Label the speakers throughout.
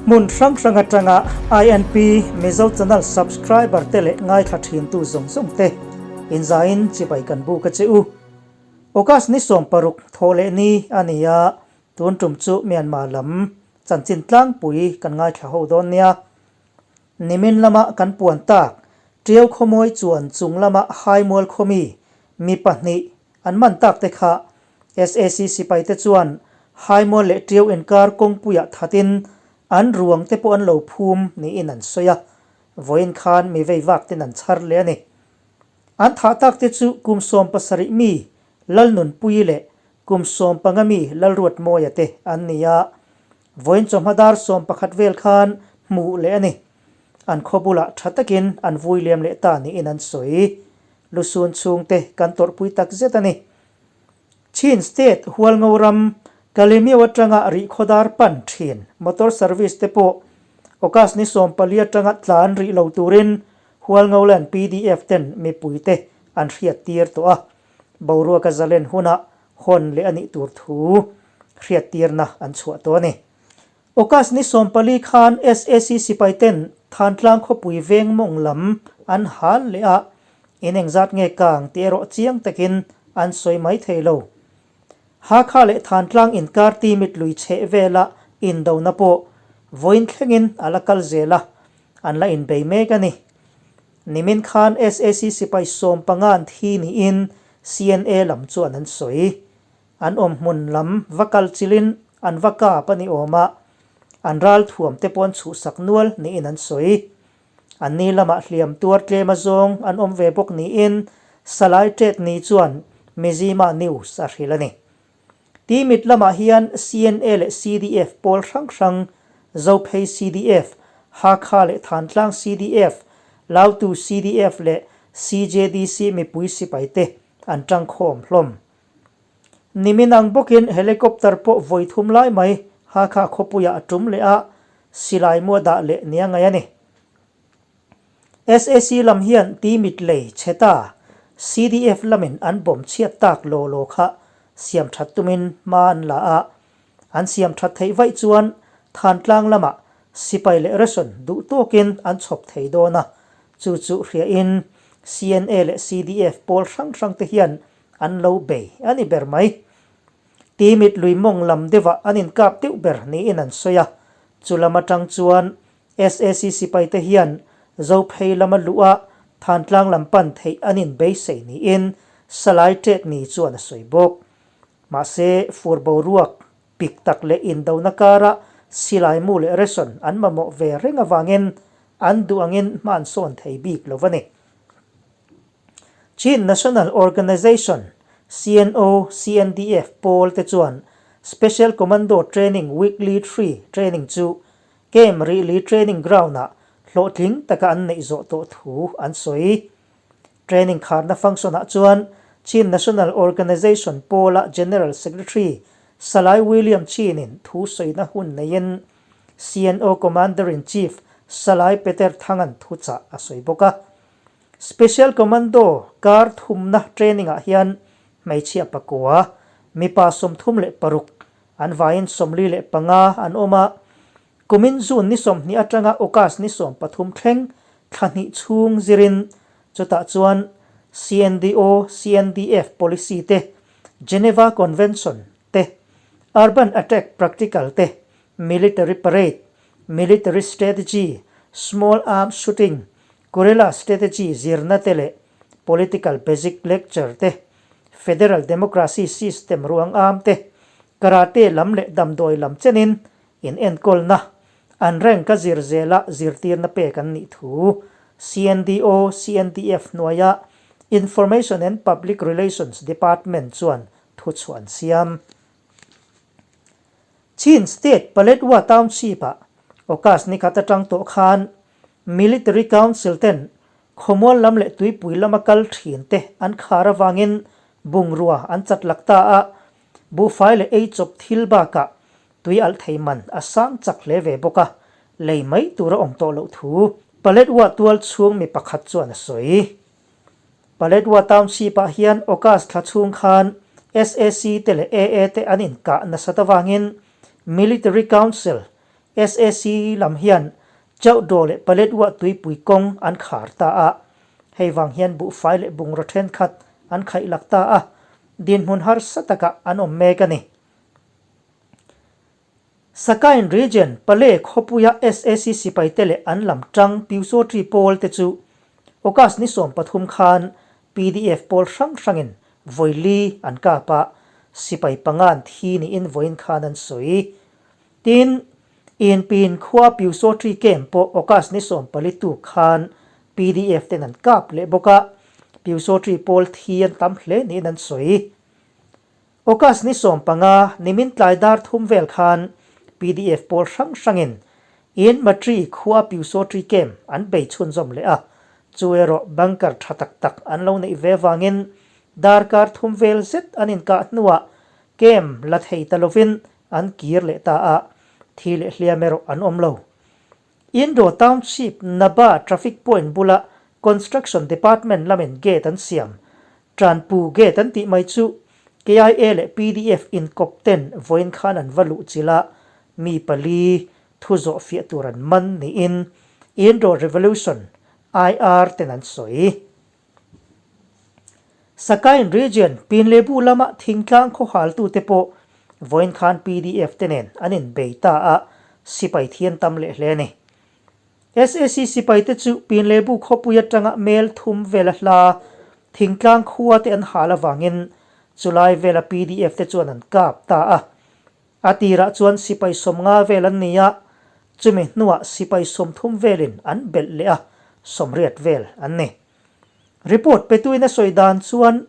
Speaker 1: Hmun hrang hrang atanga INP Mizo Channel subscriber te leh ngaithla thintu zawng zawng te inzaiin chibai kan buk a che u. August ni 16 thawh leh ni a ni a, tun tum chu Myanmar lam chanchin tlangpui kan ngaithla ho dawn nia. Nimin lama kan puan tak, Tiau khawmawi chuan chung lama Haimual khawmi mi pahnih an man tak te kha SAC sipai te chuan Haimual leh Tiau inkar kawngpuiah thatin an ruang te pawh an lo phum niin an sawi a, vawiin khan mi vei vak ten an chhar leh a ni. An thah tak te chu kum 70 mi Lalnunpuii leh kum 15 mi Lalruatmawia te an ni a, Vawiin chawhma dar 11 vel khan hmuh leh a ni. An khaw bulah tha takin an vui liam leh ta niin an sawi. Lusun chhungte kan tawrhpui tak zet a ni. Chin State Hualngo ram Kalemyo atanga rihkhawdar pan thin motor service te pawh August ni 14 atanga tlan rih lo turin Hualngoland pdf ten mipuite an hriattir tawh a. Boruaka zalen hunah hawn leh a nih tur thu hriattirna an chhuah tawh a ni. August ni 14 khan SAC sipai ten Thantlang khawpui veng mawng lam an hal leh a, in engzat nge kang tih erawh chiang takin an sawi mai thei lo. Hakha leh Thantlang inkar timit lui chheh vela indona pawh vawiin thlengin a la kal zel a, an la inbei mek a ni. Nimin khan SAC sipai 15 an thi niin CNA lam chuan an sawi. An awm hmun lam va kal chilin an va kap a ni awm a, an ral thuam te pawh an chhuhsak nual niin an sawi. An ni lamah hliam tuar tlem a zawng an awm ve bawk niin Salai Tet ni chuan Mizzima News a hrilh a ni. Timit lamah hian CNA leh CDF pawl hrang hrang, Zophei CDF, Hakha leh Thantlang CDF, Lautu CDF leh CJDC mipui sipai te an tangkhawm hlawm. Nimin ang bawkin helicopter pawh vawi thum lai mai Hakha khawpuiah a tum leh a, silai mu a dah leh nia ngaih a ni. SAC lam hian Timit lei chhe ta, CDF lamin an bawm chhiat tak law law kha siam that tumin hma an la a, an siam that theih vaih chuan Thantlang lamah sipai leh ration duh tawkin an chhawp thei dawn a, chu chu hriain CNA leh CDF pawl hrang hrang te hian an lo bei a ni ber mai. Timit lui mawng lam deuhah an inkap deuh ber niin an sawi a, chu lam atang chuan SAC sipai te hian Zophei lama luh a Thantlang lam pan theih an in beisei niin Salai Tet Ni chuan a sawi bawk. Mahse, fur boruak pik tak leh indona kara silai mu leh ration an mamawh ve reng avangin an duh angin hma an sawn thei bik lo a ni. Chin National Organization, CNO, CNDF pawl te chuan Special Commando Training Weekly 3 training chu Camp Rihli Training Ground-ah hlawhtling taka an neih zawh tawh thu an sawi. Training kharna function-ah chuan Chin National Organization pawla General Secretary Salai William Chin-in thu sawina hun neiin CNO Commander-in-Chief Salai Peter Thangan thuchah a sawi bawk a. Special Commando kar thumna training-ah hian hmeichhia pakua, mipa 36 An vaiin 45 an awm a, kumin June ni 20 atanga August ni 13 thleng thla hnih chhung zirin chutah chuan CNDO, CNDF policy te, Geneva Convention te, Urban Attack Practical te, Military Parade, Military Strategy, Small Arms Shooting, Guerrilla Strategy zirna te leh Political Basic Lecture te, Federal Democracy System ruang am te, Karate lam leh damdawi lam chenin in enkawlna an rank a zir zela zirtirna pek an nih thu CNDO, CNDF hnuaia Information and Public Relations Department chuan thuchhuah an siam. Chin State Paletwa Township-ah August ni khat atang tawh khan Military Council ten Khawmual lam leh tuipui lama kal thin te an khar avangin bungrua an chat lak ta a, buhfai leh ei chawp thil bakah tui alh thei man a sang chak hle ve bawk a, lei mai tur a awm tawh loh thu Paletwa tual chhung mi pakhat chuan a sawi. Paletwa Township-ah hian August thla chhung khan SAC te leh AA te an inkah nasat avangin Military Council, SAC lam hian Chauhdaw leh Paletwa tuipui kawng an khar ta a, hei vang hian buhfai leh bungraw thenkhat an khaih lak ta a, dinhmun harsa takah an awm mek a ni. Sakain Region, Pale khawpuia SAC sipaite leh an lam tang Pyusawṭi pawl te chu August ni 13 khan pdf pawl hrang hrangin vawi li an kap a, sipai pangan thi niin vawiin khan an sawi. Tin, Inpin khua Pyusawṭi camp pawh August ni 14 tuk khan pdf ten an kap leh bawk a, Pyusawṭi pawl thi an tam hle niin an sawi. August ni 15 nimin tlai dar thum vel khan pdf pawl hrang hrangin In Matri khua Pyusawṭi camp an bei chhunzawm leh a, chu erawh bunker tha tak tak an lo neih ve vangin darkar thum vel zet an inkah hnuah camp la thei ta lovin an kir leh ta a, thi leh hliam erawh an awm lo. Indo Township Naba Traffic Point bula Construction Department lamin gate an siam, Tranpu Gate an tih mai chu KIA leh pdf inkawp ten vawiin khan an va luh chilh a, mi pali thu zawh fiah tur an man niin Indo Revolution, IR, ten an sawi. Sakain Region, Pinlebu lama thingtlang khawhaltute pawh vawiin khan pdf te nen an inbei ta a, sipai thian tam leh hle a ni. SAC sipaite chu Pinlebu khawpui atanga mel thum vela hla thingtlang khua te an hal avangin chulai vela pdf te chuan an kap ta a. A tirah chuan sipai 50 vel an ni a, chumi hnuah sipai 30 velin an belh leh a, 80 vel an ni. Report petuin a sawi dan chuan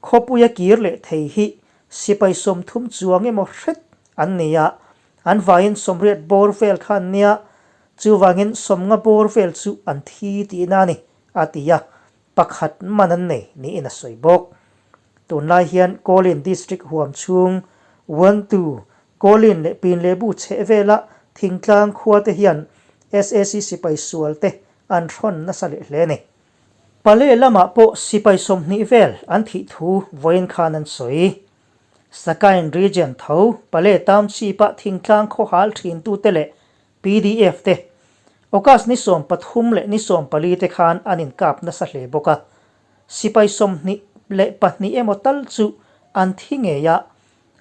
Speaker 1: khawpuia kir leh thei hi sipai 30 chuang emaw hret an ni a, an vaiin 80 bawr vel kha an nia, chuvangin 50 bawr vel chu an thi tihna a ni, a ti a, pakhat man an nei niin a sawi bawk. Tunlai hian Kawlin District huam chhung Wantu, Kawlin leh Pinlebu chheh vela thingtlang khua te hian SAC sipai sual te an hrawn nasa leh hle a ni. Pale lamah pawh sipai 20 vel an thih thu vawiin khan an sawi. Sakain Region tho Pale Township-a thingtlang khawhal thintute leh pdf te August ni 13 leh ni 14 te khan an inkap nasa hle bawk a. Sipai 22 emaw tal chu an thi ngei a,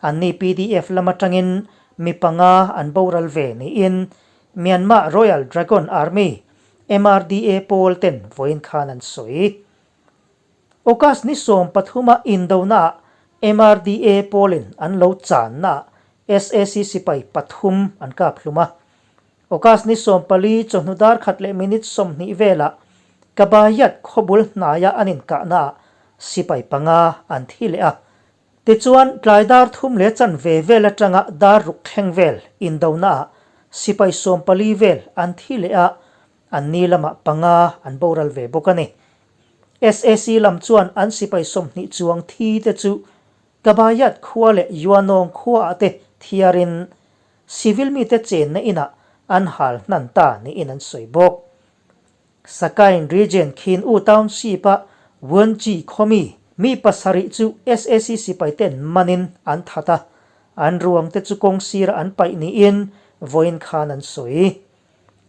Speaker 1: anni pdf lam atangin mi panga an boral ve niin Myanmar Royal Dragon Army, MRDA, pawl ten vawiin khan an sawi. August ni 13 a indonaah MRDA pawlin an lo channaah SAC sipai pathum an kap hlum a. August ni 14 chawhnu dar khat leh minute 20 velah Kabayat khawbul hnaia an inkahnaah sipai panga an thi leh a. Tichuan, tlai dar thum leh chanve vel atanga dar ruk thleng vel indonaah sipai 14 vel an thi leh a, anni lamah panga an boral ve bawk a ni. SAC lam chuan an sipai 20 chuang thi te chu Kabayat khua leh Yuanawng khuaah te thiarin civil mite chenna inah an hal hnan ta niin an sawi bawk. Sakain Region Khin U Township-a Wenchi khawmi mi pasarih chu SAC sipai ten manin an that a, an ruang te chu kawng sirah an paih niin vawiin khan an sawi.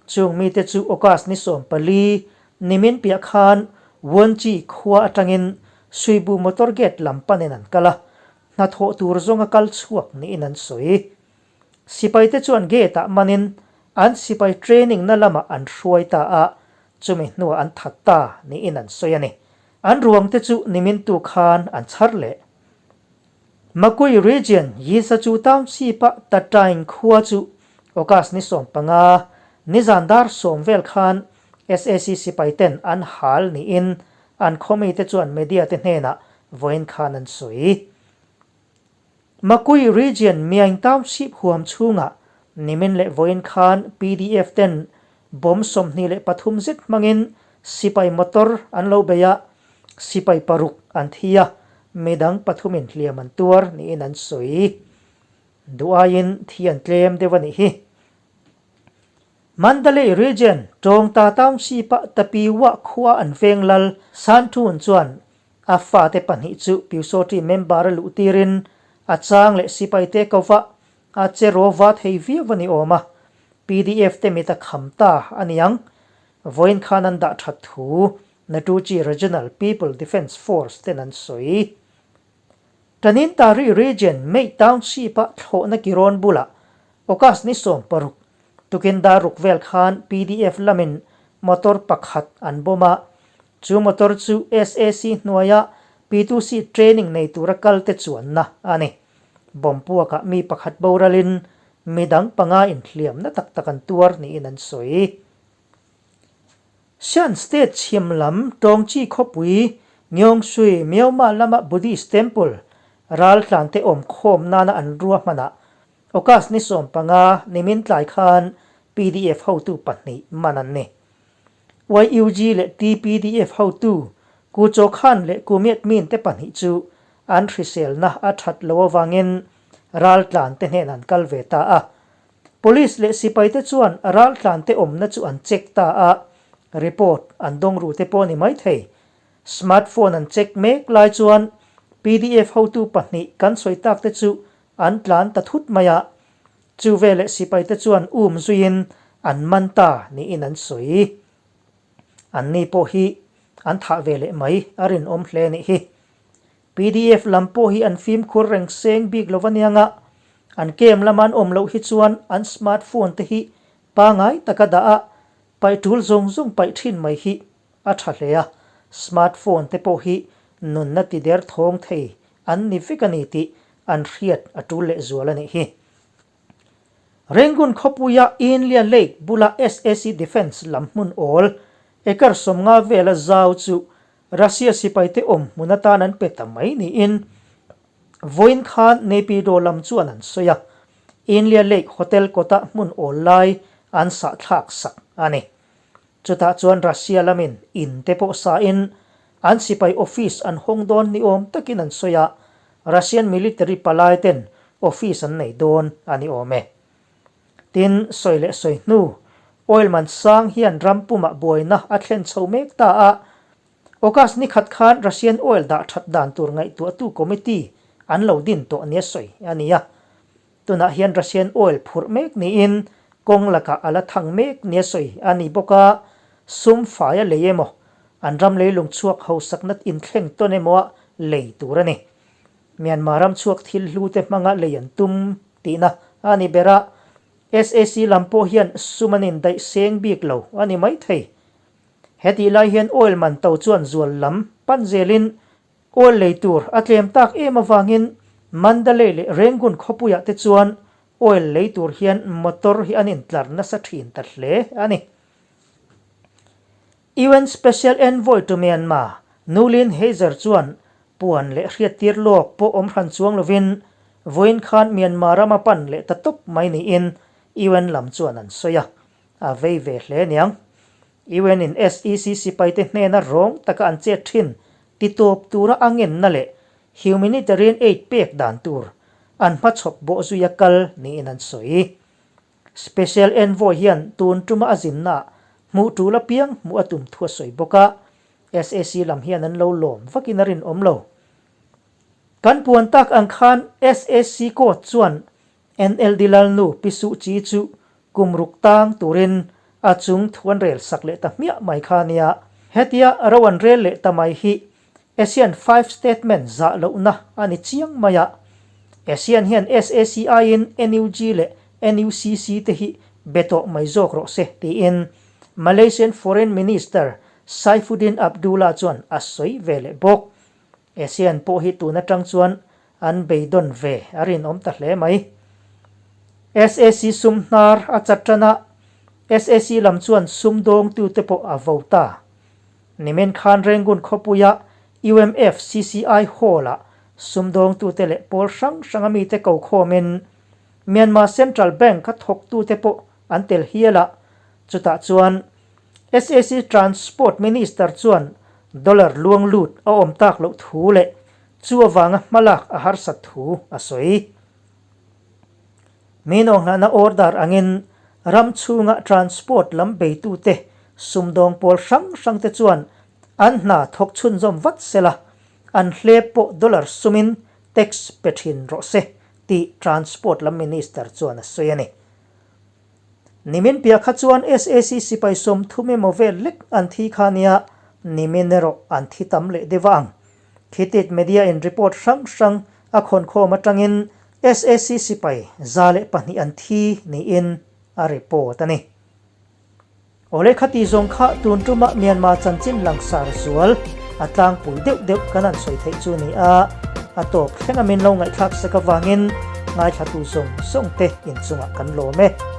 Speaker 1: Chung mite chu August ni 14 nimin piah khan Wenchi khua atangin Suibu motor gate lam panin an kal a, hnathawh tur zawnga kal chhuak niin an sawi. Sipaite chuan gate-ah manin an sipai training na lamah an hruai ta a, chumi hnuah an that ta niin an sawi a ni. An ruangte chu nimin tu khan an chhar leh. Makui Region Yisachu Township-a Tatain khua chu August ni 15, nizan dar 10 vel khan SAC sipaiten an hal niin an khawmite chuan media te hnenah vawiin khan an sawi. Makui Region Myaing Township huam chhungah nimin leh vawiin khan pdf ten bomb 23 zet hmangin sipai motor an lo bei a, sipai paruk an thi a, midang pathumin hliam an tuar niin an sawi. Duh aiin thi an tlem deuh a nih hi. Mandalay Region Tawngta Township-a Tapiwa khua an veng lal Santhun chuan A fate pahnih chu Pyusawṭi member a luh tirin a chang leh sipaite ko va, a che rawva thei viau a ni awm a. Pdf te mit a kham ta a niang. Vawiin khan an dah that thu Natuchi Regional People Defence Force ten an sawi. Tanintari Region Mei Township-a thlawhna kirawn bulah August ni 16, tukin dar ruk vel khan pdf lamin motor pakhat an bomb a, chu motor chu SAC hnuaia P2C training nei tura kalte chuanna a ni. Bomb puakah mi pakhat boralin midang panga inhliamna tak tak an tuar niin an sawi. Shan State chhim lam Tawngchi khawpui Ngeongsui Myaoma lama Buddhist Temple raltlante awm khawm nana an ruahmanah August ni 15 nimin tlai khan pdf hotu pahnih man an ni. YUG leh TPDF hotu Ku Chaw Khan leh Ku Myat Min te pahnih chu an hriselna a that lo avangin raltlante hnenah an kal ve ta a. Police leh sipaite chuan raltlante awmna chu an check ta a, report an dawng ru te pawh a ni maithei. Smartphone an check mek lai chuan pdf hotu pahnih kan sawi tak te chu an tlan ta thut mai a, chu veleh sipaite chuan um zuiin an man ta niin an sawi. Anni pawh hi an thah ve leh mai a rinawm hle nih hi. Pdf lam pawh hi an fimkhur reng seng bik lo aniang a, an camp lama an awm loh hi chuan an smartphone te hi pangai taka dah a, paih tul zawng zawng paih thin mai hi a tha hle a, smartphone te pawh hi nunna ti der thawng thei an ni vek a ni tih an hriat a tul leh zual a nih hi. Rangoon khawpuia Inlia Lake bula SAC Defence lam hmun awl acre 50 vela zau chu Russia sipaite awm hmun atan an pe ta mai niin vawiin khan Naypyidaw lam chuan an sawi a, Inlia Lake Hotel kawtah hmun awl lai an sahthlak sak a ni. Chutah chuan Russia lamin in te pawh sain an sipai office an hawng dawn ni awm takin an sawi a, Russian military palai ten office an nei dawn a ni awm e. Tin, sawi leh sawi hnu, oil man sang hian ram pumah buaina a thlen chho mek ta a, August ni khat khan Russian oil dah that dan tur ngaihtuahtu committee an lo din tawh nia sawi a ni a. Tunah hian Russian oil phurh mek niin kawng lakah a la thang mek nia sawi a ni bawk a, sum fai a lei emaw, an ram leilung chhuak hausakna inthleng tawn emaw a lei tur a ni. Myanmar ram chhuak thil hlu te hmanga lei an tum tihna a ni ber a, SAC lam pawh hian sum an indaih seng bik lo a ni maithei. Hetih lai hian oil man to chuan zual lam pan zelin Oil lei tur a tlem tak em avangin Mandalay leh Rangoon khawpuiah te chuan oil lei tur hian motor hi an intlar nasa thin ta hle a ni. UN Special Envoy to Myanmar, Noeleen Heyzer chuan puan leh hriattir lawk pawh awm hran chuang lovin vawiin khan Myanmar rama pan leh ta tawp mai niin UN lam chuan an sawi a, a vei ve hle aniang. UN in SEC sipaite hnena rawng taka an chet thin titawp tura a ngenna leh humanitarian aid pek dan tur an hmachhawp bawh zuia kal niin an sawi. Special Envoy hian tun tuma a zinnaah hmuh tul apiang hmuh a tum thu a sawi bawk a, SAC lam hian an lo lawm vakin a rinawm lo. Kan puan tak ang khan SAC court chuan NLD Lalnu Pi Suh Kyi chu kum ruk tang turin a chung thu an rel sak leh ta hmiah mai kha nia. Hetia ro an rel leh ta mai hi ASEAN Five Statement zah lohna a ni chiang mai a. ASEAN hian SAC aiin NUG leh NUCC te hi be tawh mai zawk rawh se tiin Malaysian Foreign Minister Saifuddin Abdullah chuan a sawi ve leh bawk. ASEAN pawh hi tun atang chuan an beidawn ve a rinawm ta hle mai. SAC sum hnar a chat tan a, SAC lam chuan sum dawngtute pawh a vo ta. Nimin khan Rangoon khawpuia UMF CCI Hall-ah sum dawngtute leh pawl hrang hranga mite ko khawmin Myanmar Central Bank-a thawktute pawh an tel hial a, chutah chuan SAC Transport Minister chuan dollar luang lut a awm tak loh thu leh chu avanga hmalak a harsat thu a sawi. Min awnghlahna order angin ram chhunga transport lam beitute sumdawng pawl hrang hrangte chuan an hna thawk chhunzawm vat sela, an hlep pawh dollar sumin tax pe thin rawh se tih Transport lam Minister chuan a sawi a ni. Nimin piah kha chuan sac sipai 30 emaw vel lek an thi kha nia, nimin erawh an thi tam leh deuh a ang. Khitit media in report hrang hrang a khawnkhawm atangin sac sipai 102 an thi niin a report a ni. Awle khati zawng kha tun tuma Myanmar chanchin langsar zual a tlangpui deuh deuh kan han sawi theih chu ni a, a tawp thleng a min lo ngaihthlak sak avangin ngaithlatu zawng zawng te inchungah kan lawm e.